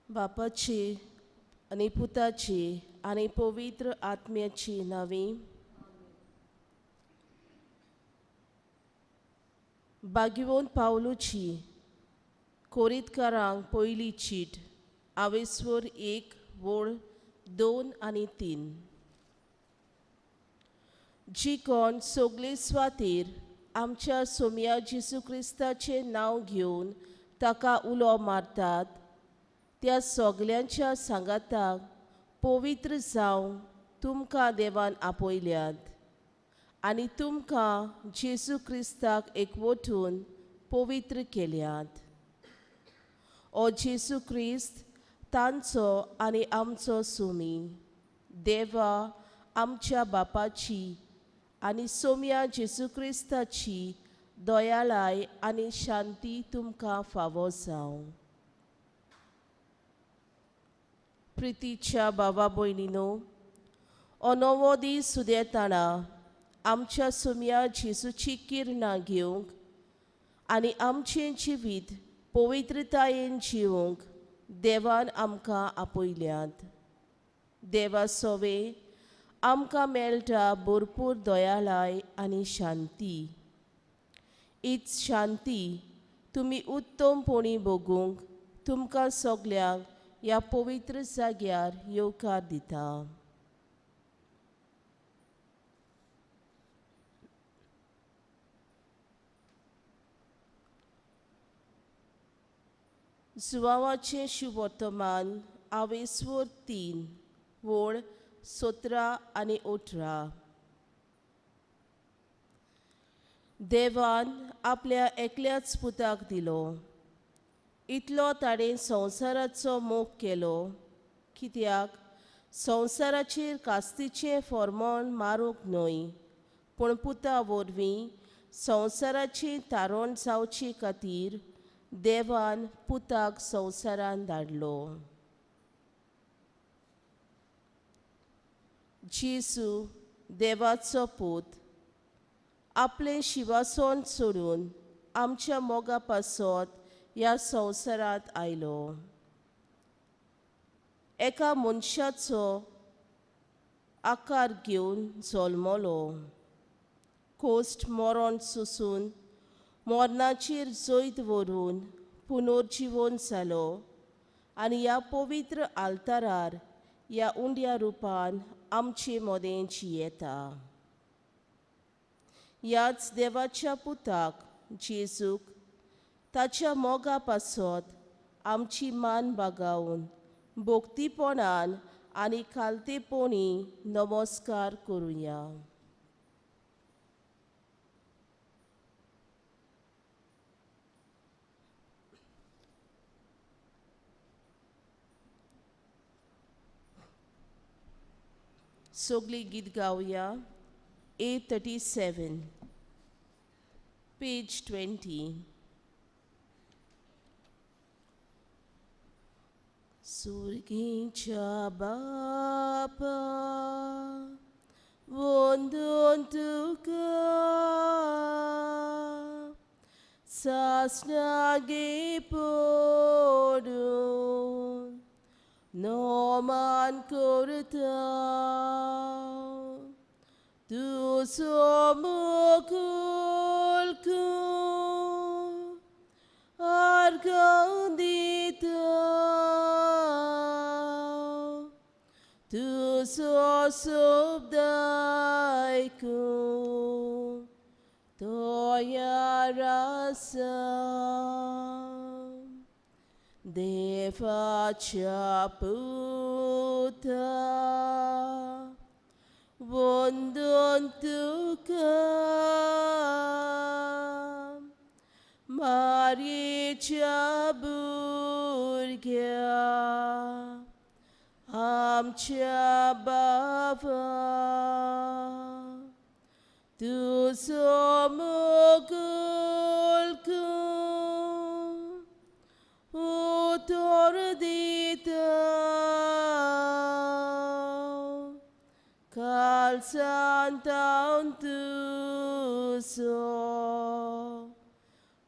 बापाची आनी पुताची आनी पवित्र आत्म्याची नांवी. बागिवोन पावलूची कोरीतकारांक पयली चीट, आवेस्वर 1 वळ 2 आनी 3. जी कोण सगळे स्वातीर आमच्या सोम्या जेजू क्रिस्ताचें नांव घेवन ताका उलो मारतात त्या सगल्यांच्या सांगाताक पवित्र जावं तुमकां देवान आपयल्यात आनी तुमकां जेजू क्रिस्ताक एकवटून पवित्र केल्यात. ओ जेजू क्रिस्त तांचो आनी आमचो सुमी देवा आमच्या बापाची आनी सोम्या जेजू क्रिस्ताची दयाळाय आनी शांती तुमकां फावो जावं. प्रितीच्या बाबा भयणीनो, हो नवो दीस उदेताना आमच्या सोम्या जेजूची किरणां घेवंक आनी आमचें जिवीत पवित्रतायेन जिवंक देवान आमकां आपयल्यात. देवा सोवे आमकां मेळटा भरपूर दयाळाय आनी शांती. हीच शांती तुमी उत्तमपणी भोगूंक तुमकां सगल्यांक ह्या पवित्र जाग्यार येवकार दिता. जुवावाचें शुभवर्तमान आवेस्वर 3 वळ 17 आनी 18. देवान आपल्या एकल्याच पुताक दिलो, इतलो ताणें संवसाराचो मोग केलो कित्याक संवसाराचेर कास्तीचें फॉर्मोन मारूंक न्हय, पूण पुता वरवीं संवसाराची तारण जावचे खातीर देवान पुताक संवसारान धाडलो. जेजू देवाचो पूत आपलें शिवासन सोडून आमच्या मोगा पासत ह्या संवसारांत आयलो. एका मनशाचो आकार घेवन जल्मलो, कोश्ट मरण सोसून मरणाचेर जैत व्हरून पुनर्जिवन जालो आनी ह्या पवित्र आल्तारार ह्या उंड्या रुपान आमचे मदें जियेता. ह्याच देवाच्या पुताक जेजूक ताच्या मोगा पासत आमची मान बागावन भक्तीपणान आनी खालतेपणी नमस्कार करुया. सगळीं गीत गावया. 837 पेज 20. सुर्गीच्या बापा वंदन तुका, सासणागे पडून नमन करता, तुजो मोगुल अर्घ दिता, तुजो शब्द आयकूंक तयार आसा. देवाच्या पुता वंदन तुका, मारयेच्या भुरग्या आमच्या बाबा, तुजो मोगुल उतर दिता, कालसान तुजो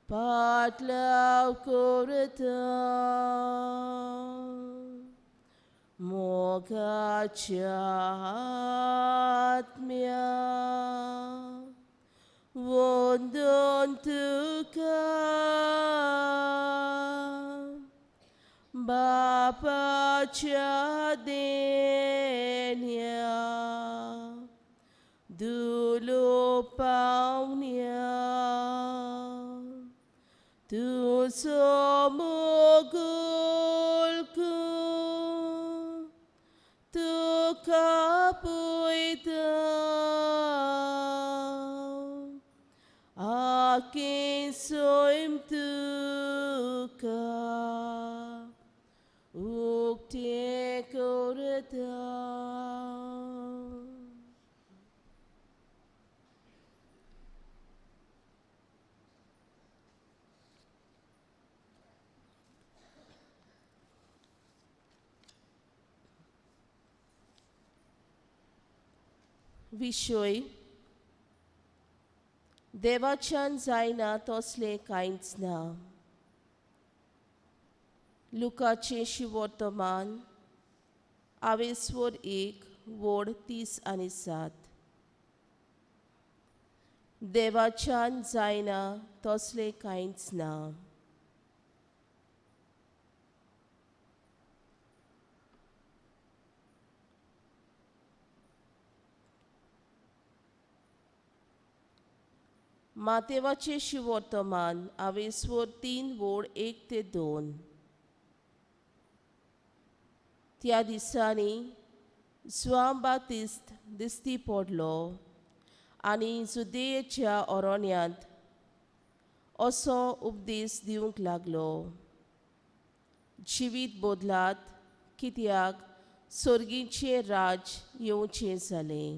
पाटलाव करता. मोगाच्या आत्म्या वंदन तुका बापाच्या देण्या दुलो पावण्या तुजो मोगुलकू तुका पळयता आकें सैम तुका उक्तें करता. विशय देवाच्यान जायना तसलें कांयच ना. लुकाचें शिवर्तमान आवेस्वर 1 वोड 30 आनी 7. देवाच्यान जायना तसलें कांयच ना. मातेवाचें शिवर्तमान आवेस्वर 3 वोड 1 ते 2. त्या दिसांनी जुआंव बातिस्त दिश्टी पडलो आनी जुदेयेच्या अरण्यांत असो उपदेश दिवंक लागलो, जिवीत बदलात कित्याक सर्गीचें राज येवचें जालें.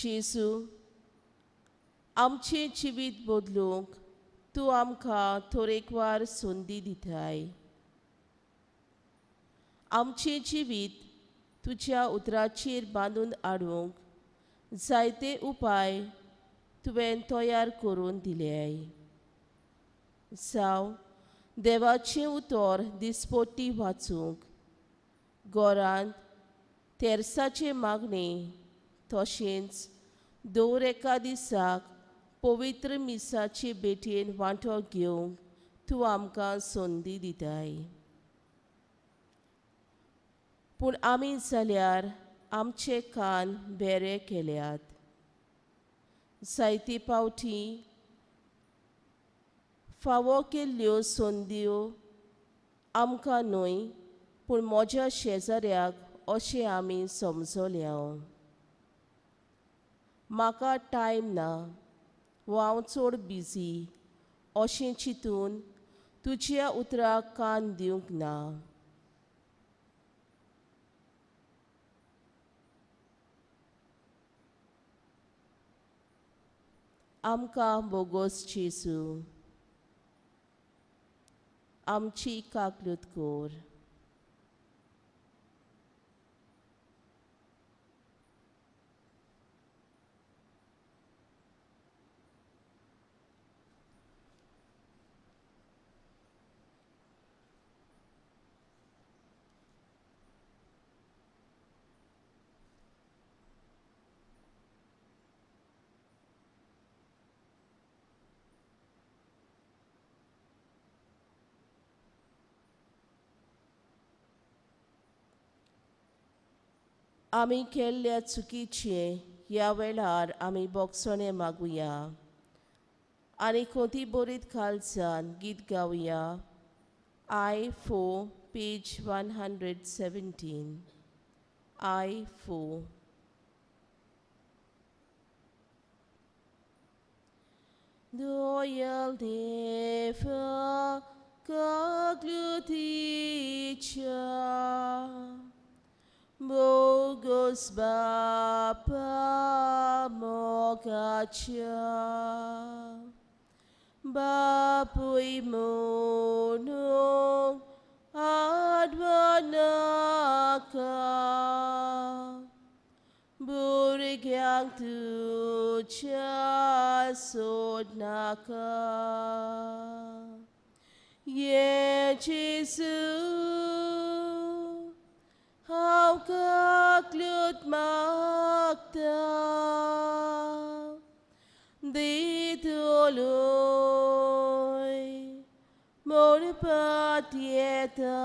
जेजू आमचें जिवीत बदलूंक तूं आमकां तरेकवार संदी दिताय. आमचें जिवीत तुज्या उतराचेर बांदून हाडूंक जायते उपाय तुवें तयार करून दिल्याय. जावं देवाचें उतर दिसपट्टी वाचूंक, घरांत तेर्साचें मागणें, तशेंच दर एका दिसाक पवित्र मिसाचे भेटेन वांटो घेवंक तूं आमकां संदी दिताय. पूण आमी जाल्यार आमचे कान बेरे केल्यात. जायते पावटी फावो केल्ल्यो संद्यो आमकां न्हय पूण म्हज्या शेजाऱ्याक अशें आमी समजल्या. म्हाका टायम ना वो हांव चड बिजी अशें चिंतून तुज्या उतराक कान दिवंक ना. आमकां बोगोस जेजू, आमची काकलूत कर. आमी केल्ल्या चुकीचे ह्या वेळार आमी बोगसणें मागुया आनी कोती बरीत खालसान गीत गावया. I4 page 117. I4. Doyal deva kagluticha Bogos bapa mogacha Bapui mono adwanaka Burigam भुरग्यांक तुज्या सोडनाका. ये जेजू हांव काकलूत मागता, दितलोय म्हूण पातयेता.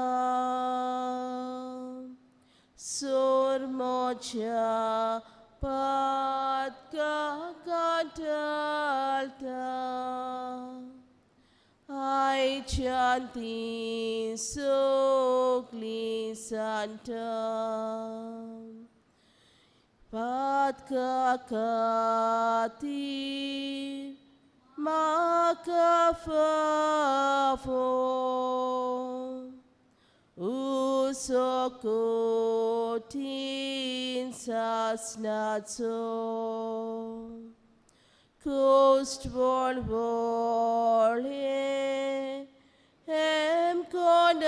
सोर म्हज्या पातकां कांटाळटा, आयच्यान तीं सगळीं सांडटा. पातकां खातीर म्हाका फावो, उसो कठीण सासणाचो. कोश्ट वळवळें हेम कोणाचें,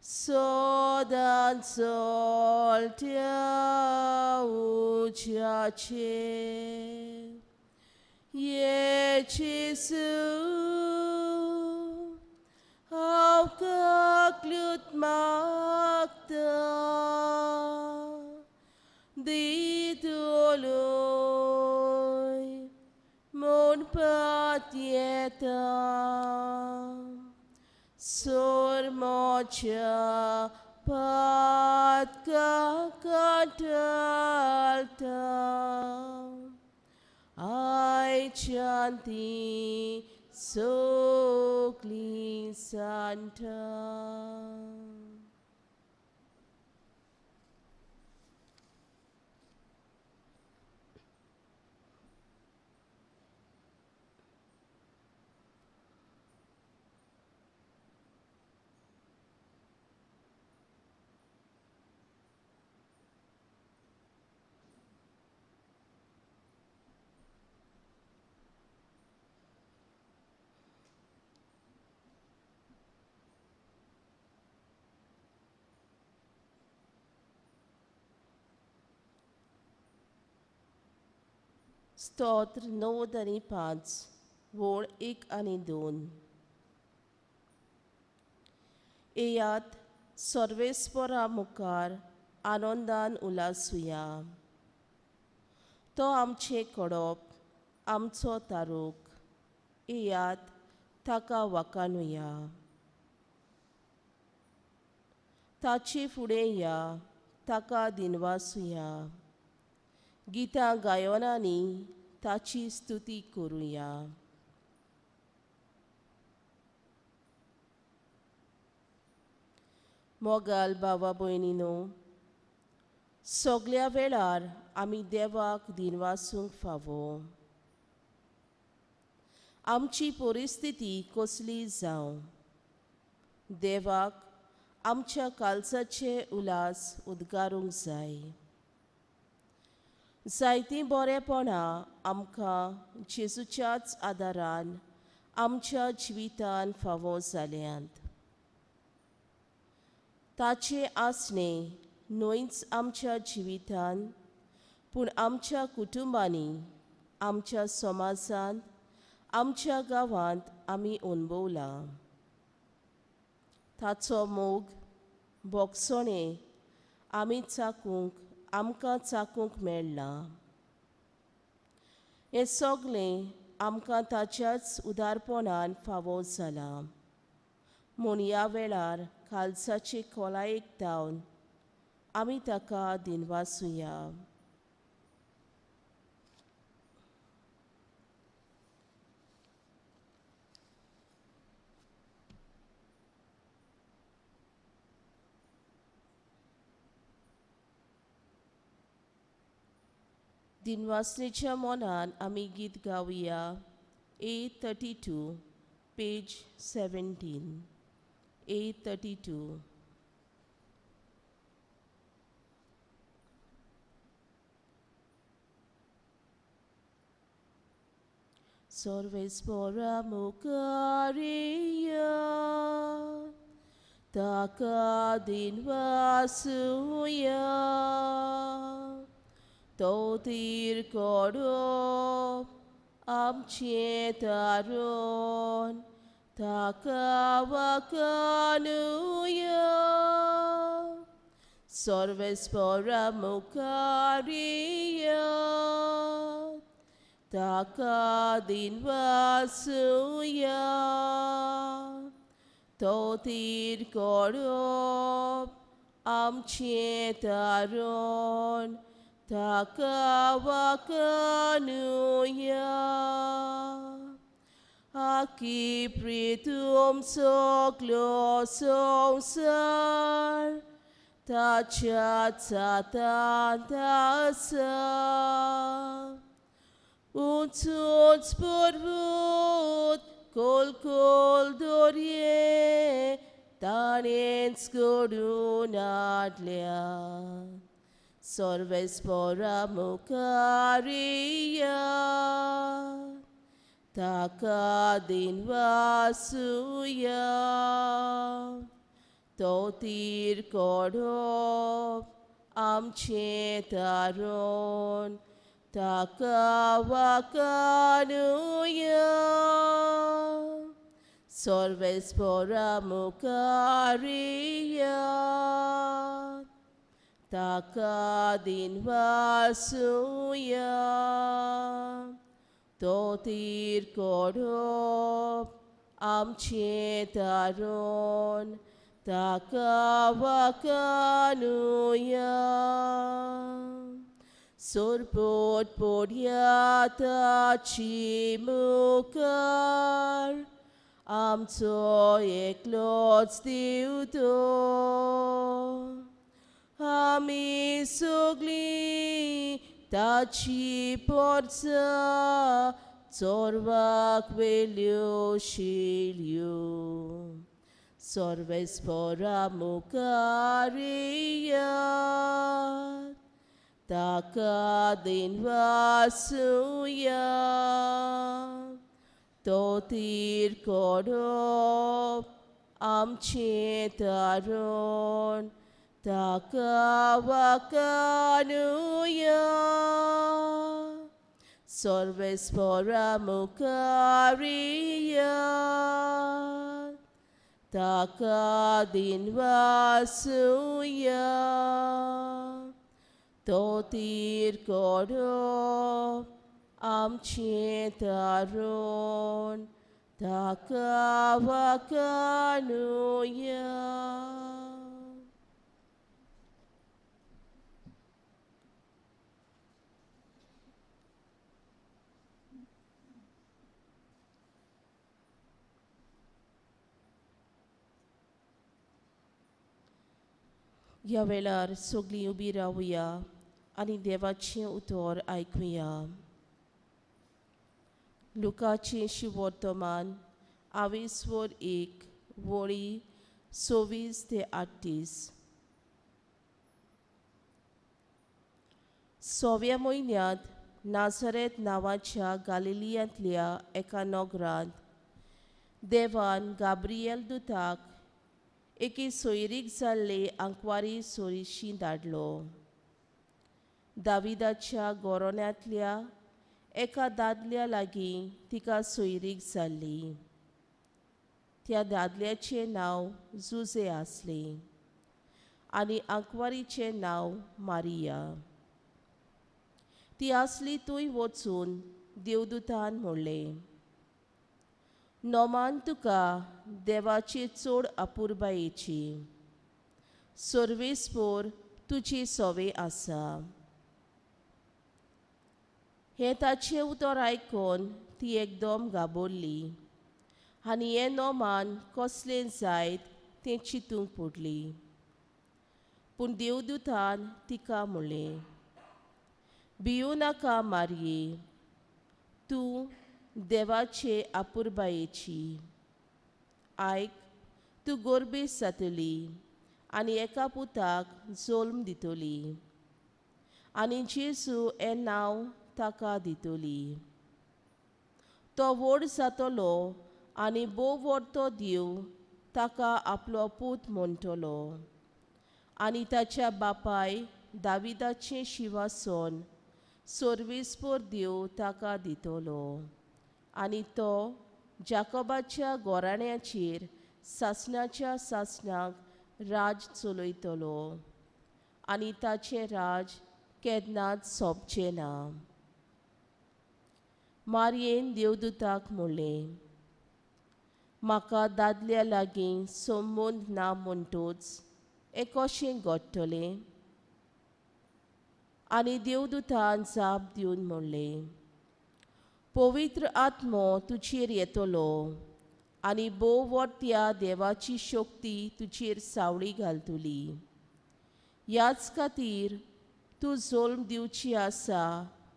सदां चलत्या उज्याचेर. ये जेजू हांव काकलूत मागता, दितलोय म्हूण पातयेता. सोर म्हज्या पातकां कांटाळटा, आयच्यान तीं सगळीं सांडटा. स्तोत्र 9 आनी 5, वोळ 1 आनी 2. येयात सर्वेस्परा मुखार आनंदान उल्हासुया. तो आमचें कडप, आमचो तारूक. येयात ताका वाखाणुया. ताचे फुडें या, ताका दिनवासुया. गितां गायनांनी ताची स्तुती करुया. मोगाल भावा भयणीनो, सगल्या वेळार आमी देवाक दिनवासूंक फावो. आमची परिस्थिती कसली जावं, देवाक आमच्या कालसाचे उल्हास उद्गारूंक जाय. जायतीं बरेपणां आमकां जेजूच्याच आदारान आमच्या जिवितान फावो जाल्यांत. ताचें आसणें न्हयच आमच्या जिवितान, पूण आमच्या कुटुंबांनी, आमच्या समाजांत, आमच्या गांवांत आमी अणभवलां. ताचो मोग, भोगसणें आमी चाकूंक, आमकां चाकूंक मेळ्ळां. हें सगळें आमकां ताच्याच उदारपणान फावो जालां. म्हूण ह्या वेळार कालसाचे खोलायेक धांवन आमी ताका दिनवासुया. दिनवासनेच्या मनान आमी गीत गावया. A32, page 17. A32. सर्वेस्परा मुखारिया, ताका दिनवासुया. तोतीर कोडो आमचें तारण ताका वाकानुया. सर्वेस्परा मुखारिया ताका दिनवासुया. तोतीर कोडो आमचें तारण ताका वाकानुया. आकी प्रितुम सगलो संवसार ताच्या हातांत आसा. उंच उंच पर्वत खोल खोल दर्ये ताणेंच घडून हाडल्या. सर्वेस्परा मुखारिया ताका दिनवासुया. तोतीर कोडो आमचें तारण ताका वाकानुया. सर्वेस्परा मुखारिया ताका दिनवासुया. तोतीर कोडो आमचें तारण ताका वाकानुया. सोरपोट पोडया ताची मुखार आमचो एकलोच देव तो. आमी सगळीं ताची पोरसां चोरवाक वेल्यो शिल्यो. सर्वेस्परा मुखारिया ताका दिनवासुया. तोतीर कोडो आमचें तारण ताका वाकानुया. सर्वेस्परा मुखारिया ताका दिनवासुया. तोतीर कोडो आमचें तारण ताका वाकानुया. ह्या वेळार सगळीं उबी रावया आनी देवाचें उतर आयकुया. लुकाचें शिवर्तमान आवेसवर 1 वळी 26 ते 38. 6व्या म्हयन्यांत नाझरेत नांवाच्या गालिलियांतल्या एका नगरांत देवान गाब्रिएल दुताक एके सोयरीक जाल्ले आंकवारी सोरिशी धाडलो. दाविदाच्या गोरोण्यांतल्या एका दादल्या लागीं तिका सोयरीक जाल्ली. त्या दादल्याचें नांव जुजे आसलें आनी आंकवारीचें नांव मारिया. ती आसली थंय वचून देवदूतान म्हणलें, नोमान तुका देवाची चड अपुरबायेची, सर्वेस्पोर तुजी सवे आसा. हें ताचें उतर आयकून ती एकदम घाबरली आनी हें नोमान कसलें जायत तें चिंतूंक पडली. पूण देवदूतान तिका म्हणलें, भिवूं नाका मारये, तूं देवाचे अपुरबायेची. आयक, तूं गोरबेस जातली आनी एका पुताक जल्म दितली आनी जेजू हें नांव ताका दितली. तो व्हड जातलो आनी भोव व्हडतो देव ताका आपलो पूत म्हणटलो आनी ताच्या बापाय दाविदाचें शिवासन सर्वेस्पर देव ताका दितलो आनी तो जाकोबाच्या गोराण्याचेर सासणाच्या सासणाक राज चलयतलो आनी ताचें राज केन्नाच सोंपचें ना. मारयेन देवदूताक म्हणलें, म्हाका दादल्या लागीं संबंद ना म्हणटूच हें कशें घडटलें? आनी देवदूतान जाप दिवन म्हणलें, पवित्र आत्मो तुजेर येतलो आनी भोव व्हडत्या देवाची शक्ती तुजेर सावळी घालतली. ह्याच खातीर तूं जल्म दिवची आसा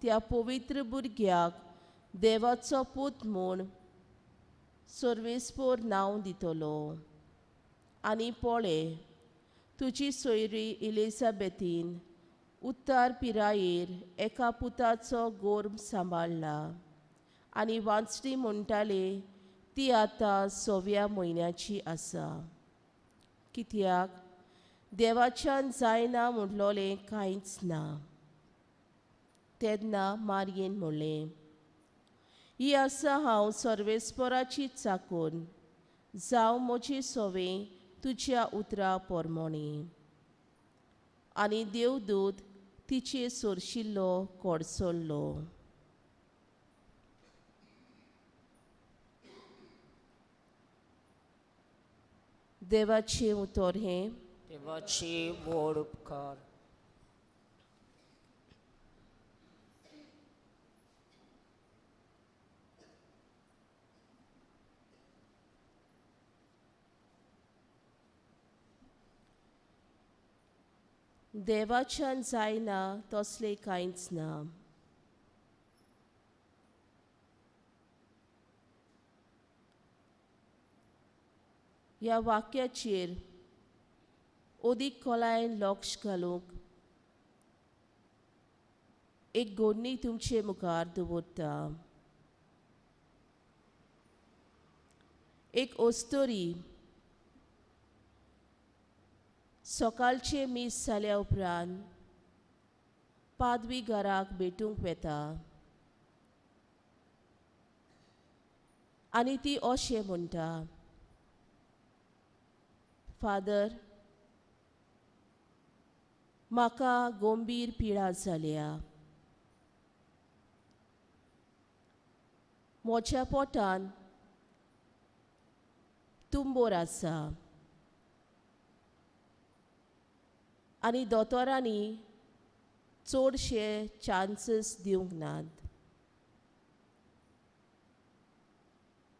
त्या पवित्र भुरग्याक देवाचो पूत म्हूण सर्वेस्पर नांव दितलो. आनी पळय, तुजी सोयरी एलिझाबेथीन उत्तर पिरायेर एका पुताचो गोर्भ सांबाळ्ळा आनी वांचणी म्हणटाले ती आतां 6व्या म्हयन्याची आसा. कित्याक देवाच्यान जायना म्हणलोलें कांयच ना. तेन्ना मारयेन म्हणलें, ही आसा हांव सर्वेस्पराची चाकून, जावं म्हजी सवे तुज्या उतरा पोरमोणी. आनी देवदूत तिचे सोरशिल्लो कोडसल्लो. देवाचें उतर हें. देवाचे व्हड उपकार. देवाच्यान जायना तसलें कांयच ना. ह्या वाक्याचेर अदीक खोलायेन लक्ष घालूंक एक गोडणी तुमचे मुखार दवरता. एक अस्तोरी सकाळचें मीस जाल्या उपरांत पादवी घराक भेटूंक वता आनी ती अशें म्हणटा, फादर, म्हाका गंभीर पिडा जाल्या. म्हज्या पोटान तुंबोर आसा आनी दोतोरांनी चडशे चान्सीस दिवंक नात.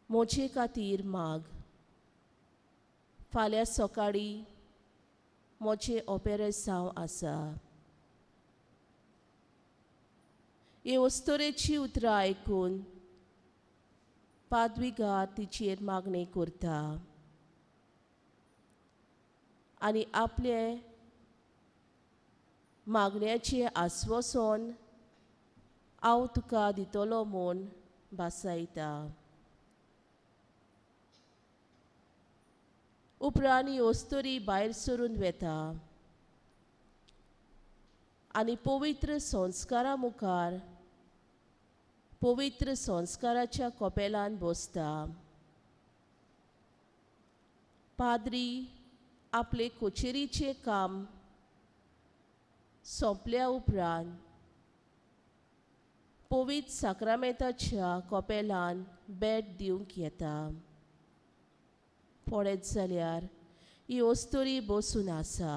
म्हजे खातीर माग, फाल्यां सकाळीं म्हजें ऑपेरेसांव आसा. हे अस्तोरेची उतरां आयकून पादविगार तिचेर मागणें करता आनी आपले मागण्याचें आस्वासन हांव तुका दितलो म्हूण भासायता. उपरांत ही अस्तोरी भायर सरून वता आनी पवित्र संस्कारा मुखार पवित्र संस्काराच्या कपेलान बसता. पाद्री आपले कचेरीचें काम सोंपल्या उपरांत पवित्र साक्रामेंताच्या कपेलान भेट दिवंक येता. पळयत जाल्यार ही अस्तोरी बसून आसा.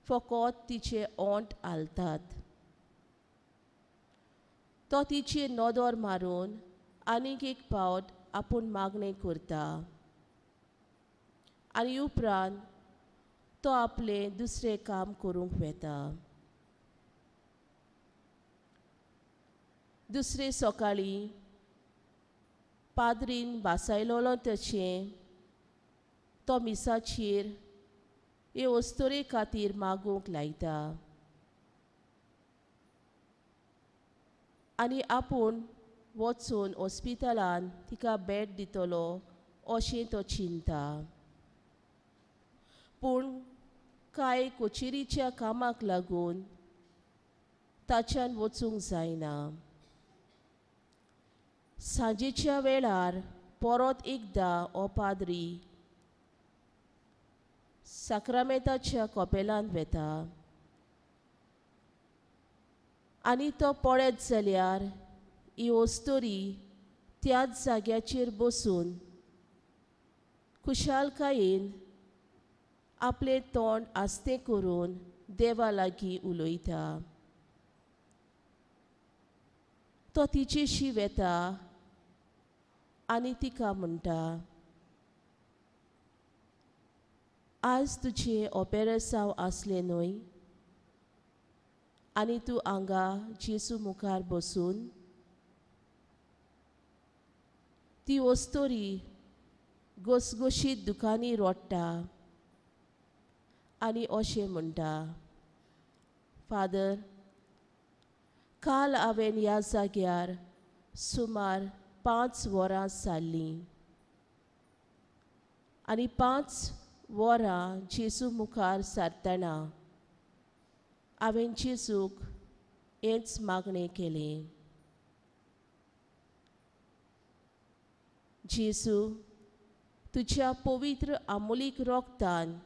फकत तिचे ओंठ हालतात. तो तिचेर नदर मारून आनीक एक पावट आपूण मागणें करता आनी उपरांत तो आपलें दुसरें काम करूंक वता. दुसरे सकाळीं पाद्रीन भासायलोलो तशें तो मिसाचेर हे अस्तोरे खातीर मागूंक लायता आनी आपूण वचून हॉस्पिटलान तिका भेट दितलो अशें तो चिंता. पूण कांय कचेरीच्या कामाक लागून ताच्यान वचूंक जायना. सांजेच्या वेळार परत एकदां हो पाद्री साक्रामेंताच्या कपेलांत वेता आनी तो पळयत जाल्यार ही अस्तोरी त्याच जाग्याचेर बसून खुशालकायेन आपलें तोंड आस्तें करून देवा लागीं उलयता. तो तिचेशी वेता आनी तिका म्हणटा, आज तुजें ऑपेरेसांव आसलें न्हय आनी तूं हांगा जेजू मुखार बसून? ती अस्तोरी घसघशीत दुकांनी रडटा आनी अशें म्हणटा, फादर, काल हांवें ह्या जाग्यार सुमार 5 वरां सारलीं आनी 5 वरां जेजू मुखार सारतना हांवें जेजूक हेंच मागणें केलें, जेजू, तुज्या पवित्र आमोलीक रोगतान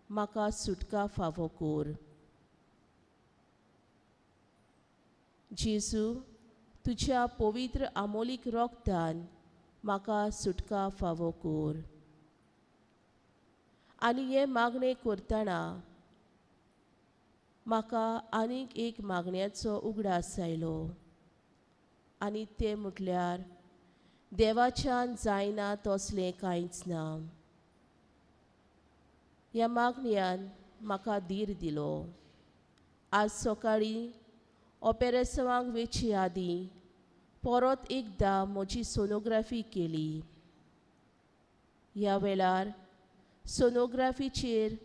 म्हाका सुटका फावो कर. जेजू, तुज्या पवित्र आमोलीक रोगतान म्हाका सुटका फावो कर. आनी हें मागणें करतना म्हाका आनीक एक मागण्याचो उगडास आयलो आनी तें म्हटल्यार देवाच्यान जायना तसलें कांयच ना. ह्या मागण्यान म्हाका धीर दिलो. आज सकाळीं ऑपेरेसांवाक वेचे आदीं परत एकदां म्हजी सोनोग्राफी केली. ह्या वेळार सोनोग्राफीचेर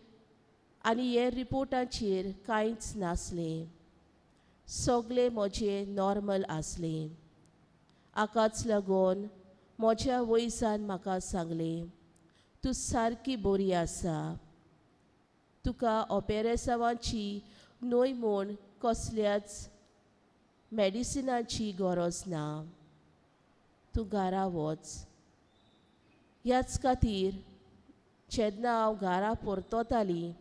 आनी हे रिपोर्टाचेर कांयच नासलें. सगळें म्हजें नॉर्मल आसलें. हाकाच लागून म्हज्या वयसान म्हाका सांगलें, तूं सारकी बरी आसा, तुका ऑपेरेसांवाची न्हय म्हूण कसल्याच मेडिसिनाची गरज ना, तूं घरा वच. ह्याच खातीर जेन्ना हांव घरा परततालीं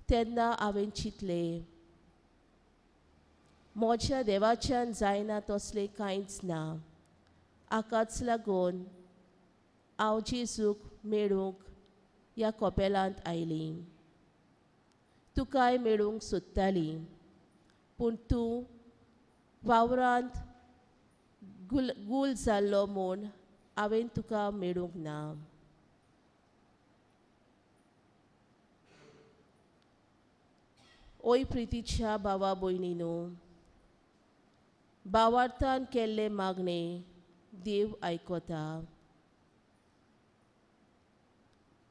तेन्ना हांवें चिंतलें, म्हज्या देवाच्यान जायना तसलें कांयच ना. हाकाच लागून हांव जेजूक मेळूंक ह्या कपेलांत आयलीं. तुकाय मेळूंक सोदताली, पूण तूं वावरांत गुल जाल्लो म्हूण हांवें तुका मेळूंक ना. ओय प्रितीच्या भावा भयणीनो, भावार्थान केल्लें मागणें देव आयकता.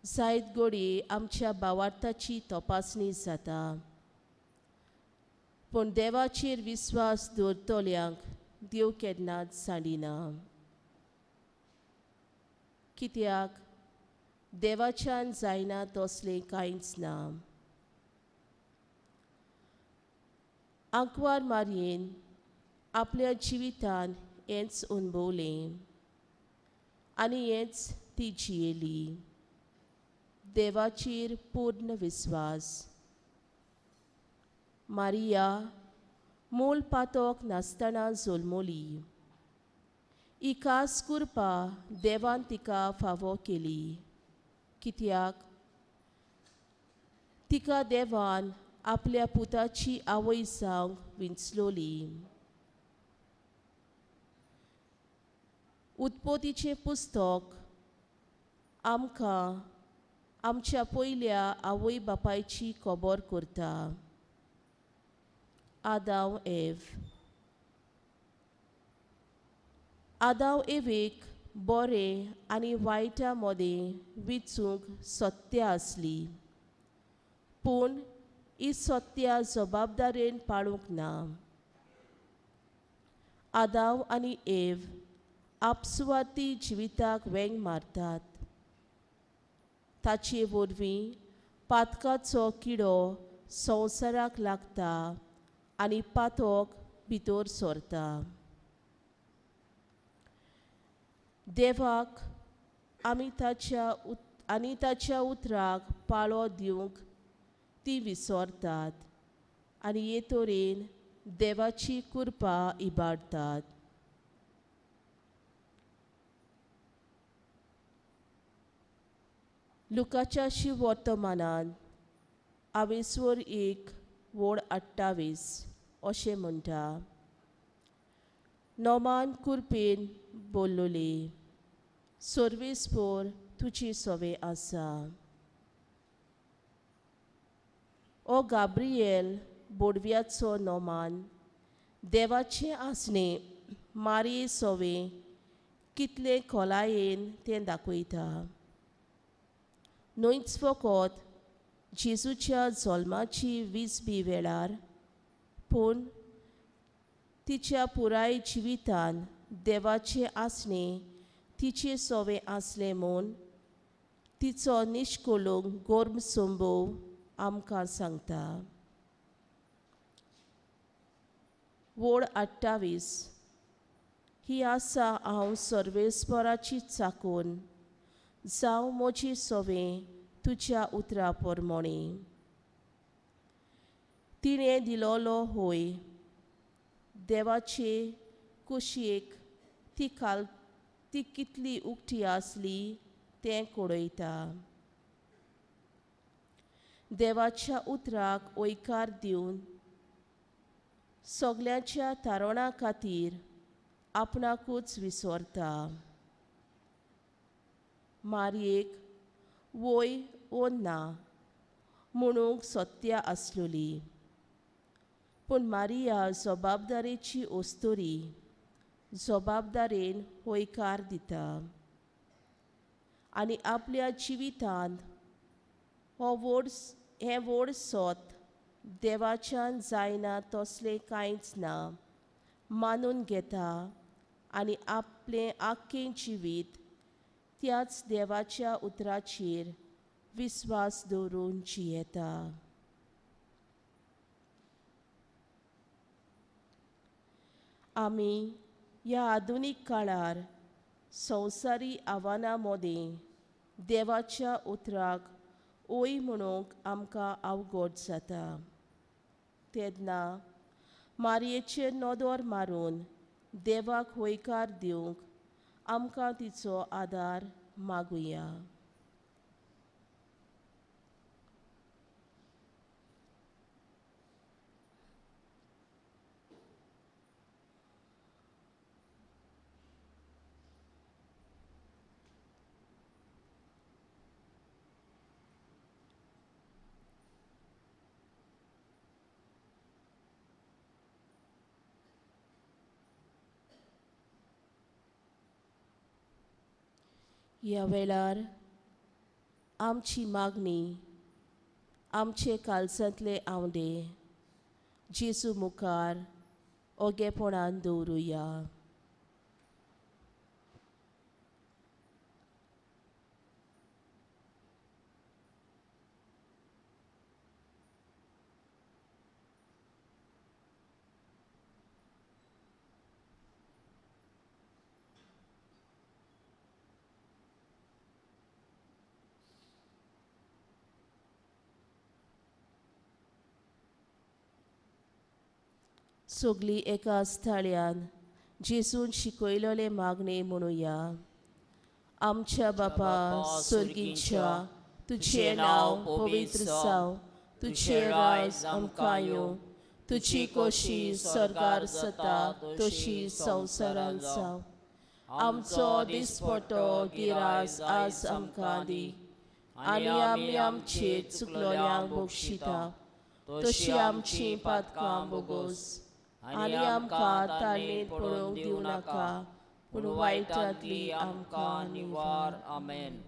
जायत घडये आमच्या भावार्थाची तपासणी जाता, पूण देवाचेर विस्वास दवरतल्यांक देव केन्नाच सांडिना. कित्याक देवाच्यान जायना तसलें कांयच ना. आंकवार मारयेन आपल्या जिवितान हेंच अणभवलें आनी हेंच ती जियेली, देवाचेर पूर्ण विस्वास. मारिया मूल पातक नासतना जल्मली. ही खास कृपा देवान तिका फावो केली, कित्याक तिका देवान आपल्या पुताची आवय जावंक विंचलोली. उत्पत्तीचें पुस्तक आमकां आमच्या पयल्या आवय बापायची खबर करता, आदाव एव. आदाव एवेक बरें आनी वायटा मदें विचूंक सत्या आसली, पूण ही सत्या जबाबदारेन पाळूंक ना. आदाव आनी एव आपसुवाती जिविताक वेंग मारतात. ताचे वरवीं पातकाचो किडो संवसाराक लागता आनी पातक भितर सरता. देवाक आमी ताच्या आनी ताच्या उतराक पाळो दिवंक ती विसरतात आनी हे तरेन देवाची कृपा इबाडतात. लुकाच्या शिवर्तमानान आवेस्वर 1 वोड 28 अशें म्हणटा, नोमान कुरपेन बोल्लोली सर्वेस्पोर तुजी सवे आसा. ओ गाब्रिएल बोडव्याचो नोमान देवाचें आसणें मारये सवे कितले खोलायेन तें दाखयता. न्हयच फकत जेजूच्या जल्माची विजबी वेळार पूण तिच्या पुराय जिवितान देवाचें आसणें तिचे सवे आसलें म्हूण तिचो निश्कोलूंक गोर्म संभव आमकां सांगता. वोड 28 ही आसा हांव सर्वेस्पराची चाकून जावं म्हजी सवे तुज्या उतरा परमोणी. तिणें दिलोलो होय देवाचे कुशयेक ती काल ती कितली उक्ती आसली तें कळयता. देवाच्या उतराक वयकार दिवन सगल्यांच्या तारणा खातीर आपणाकूच विसरता. मारयेक वय ओ ना म्हणूंक सत्या आसलोली पूण मारिया जबाबदारेची अस्तुरी जबाबदारेन हयकार दिता आनी आपल्या जिवितांत हो व्हड हें व्हड सत देवाच्यान जायना तसलें कांयच ना मानून घेता आनी आपलें आख्खें जिवीत त्याच देवाच्या उतराचेर विस्वास दवरून जियेता. आमी ह्या आधुनीक काळार संवसारी आव्हानां मदीं देवाच्या उतराक ओय म्हणूंक आमकां अवघड जाता. तेन्ना मारयेचेर नदर मारून देवाक हयकार दिवंक आमकां तिचो आदार मागुया. ह्या वेळार आमची मागणी आमचे कालसांतले आंवडे जेजू मुखार ओगेपणान दवरुया. सगळीं एका स्थळ्यान जेजून शिकयलेले मागणे म्हणुया. आमच्या बापा स्वर्गीच्या, तुजें नांव पवित्र जावं, तुजें राज आमकां येवं, तुजी कोशी स्वर्गार जाता तशी संवसारांत जावं. आमचो दिसपटो गिरास आज आमकां दी आनी आमी आमचे चुकलोल्यांक बक्षिता तशी आमची पातकां बोगोस आनी आमकां ताळणेंत पडोवंक दिवं नाका पूण वायटांतली आमकां निवार. आमेन.